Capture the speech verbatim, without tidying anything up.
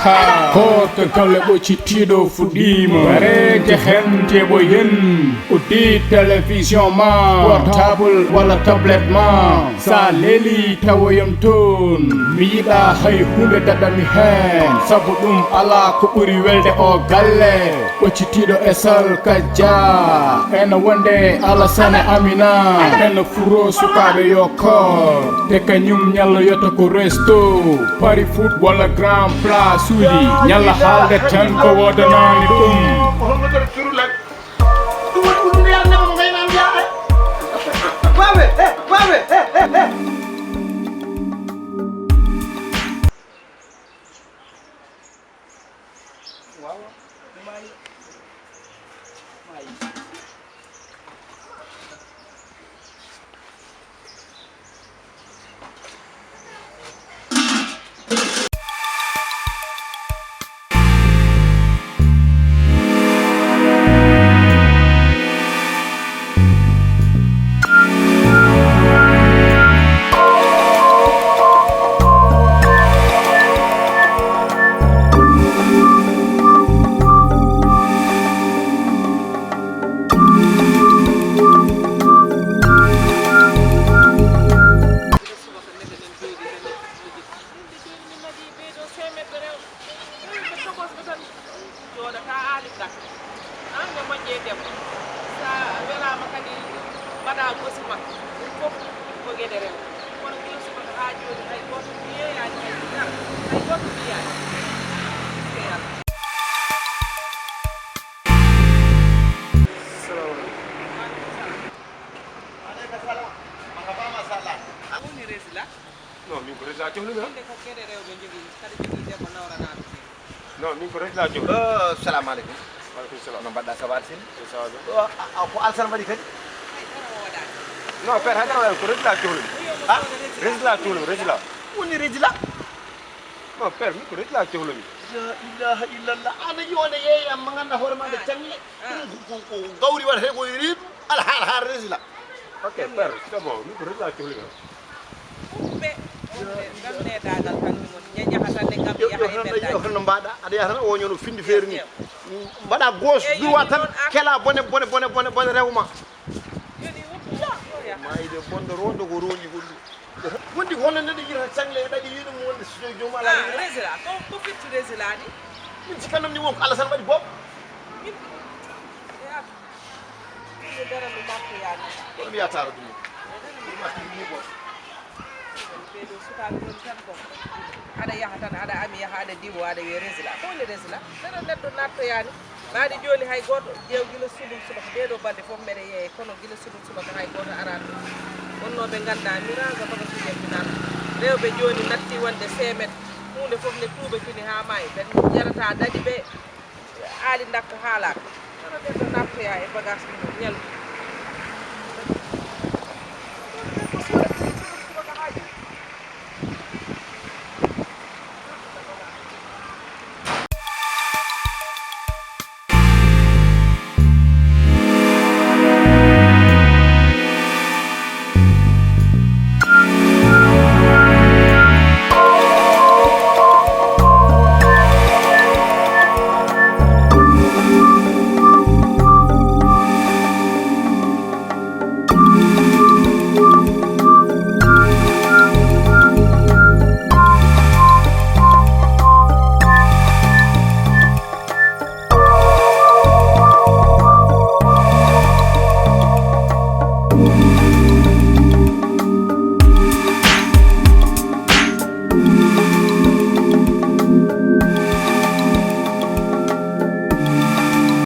Ha, ko to galle ɓoccitiiɗo fuɗɗiima. Wareede heen teɓo yen. Uddi télévision ma, portable walla tablette ma. Sa leeli tawoyam toon. Mi yiɗa hay huunde daɗami heen. Sabu ɗum alaa ko ɓuri welde o galle. Ɓoccitiiɗo e salkajja. Ena wonde Alasane Amina. Ena furo sukaaɓe yo koor. Te kañum ñalloyata ko resto. Pari foot walla grand place uji. Ñalla haalde tan ko woodanaani ɗum. Jooɗata aali gak. Aan ne moƴƴe debbo. Sa welaama kadi mbaɗa gosi ma. Ɗum fof ko geɗe rewɓe. Kono gila subaka haa jooni hay gooto yeeyaani hay dara. Hay gooto mbiyaani. Eskey Allah. Salamu aleykum. Waaleykum salam. Marhaba, machallah. A woni Resila? Non, min ko Resila cohlumi, ha? Hannde ko geɗe rewɓe njogii, kadi jogii debbo nawranaaɗo seeɗa. Non, min ko Resila cohlumi. Oh, salamu aleykum. Waaleykum salam. No mbaɗɗa, ça va, Sine? Ko ça va bien. Oh, a, a, ko Alsan waɗi kadi? Hay dara woodaani. Non, père, hay dara woodaani, ko Resila cohlumi. Wiyo mo Ah, ko Resila. Resila cohlumi, Resila. Woni Resila? Non, père, min ko Resila cohlumi. La ilaha illallah. Ana yonde yeeyam ma ngannda hoore ma nde Ah. Caŋle. Ah. Ɗum ko, ko, ko gawri waɗata ko e reedu. Ala haala haala Resila. Ok, père, c'est bon. Min ko Resila cohlumi, ha? Umɓe, umɓe, ngam needaagal tan mi woni. Ñañaha tan ne ngam Yo, yaha yo e tan, yo beddaaki. Tan no mbaɗa, aɗa yaha tan o ñono findi feere ni. Yes, yes. Mbaɗa gauche, Eh, droit yoni tan, noon, ah. Kela bone, bone, bone, bone, bone rewma. Yoni woppu, yo, yo yaha. Maayde bonde rondo ko roñi gonɗi. Wondi ko hono neɗɗo yiyata Caŋle e ɗaɗi wiɗum wonde so joom ala. Ah, Resila, ko, ko firti Resila ni? Min cikkanno mi won ko Allah tan waɗi boom. Min, ya. Ɗum dara mi martoyaani. Kono mi yataara ɗum. Ɗum martoyi ni ko. Ɓeeɗo sukaaɓe woni tan ko. Aɗa yaha tan, aɗa ami yaha, aɗa diwo, aɗa wiya Resila. Ko woni Resila? Neɗɗo, neɗɗo nattoyaani. Mbaadi jooni hay gooto ƴeew gila subaka subaka. Ɓeeɗo balɗe fof mbeɗa yeeye, kono gila subaka subaka hay gooto araani ɗum. Wonnooɓe nganndaa mi raga baka suuƴe mi naata. Rewɓe jooni natti wonde seemet. Huunde fof ne tuuba cuni haa maayi. Ɓen ƴarata ɗaɗi ɓe. Aali ndakka haalaaka. Kono ɓen ɗo nattoya e bagage mum ñalɗi.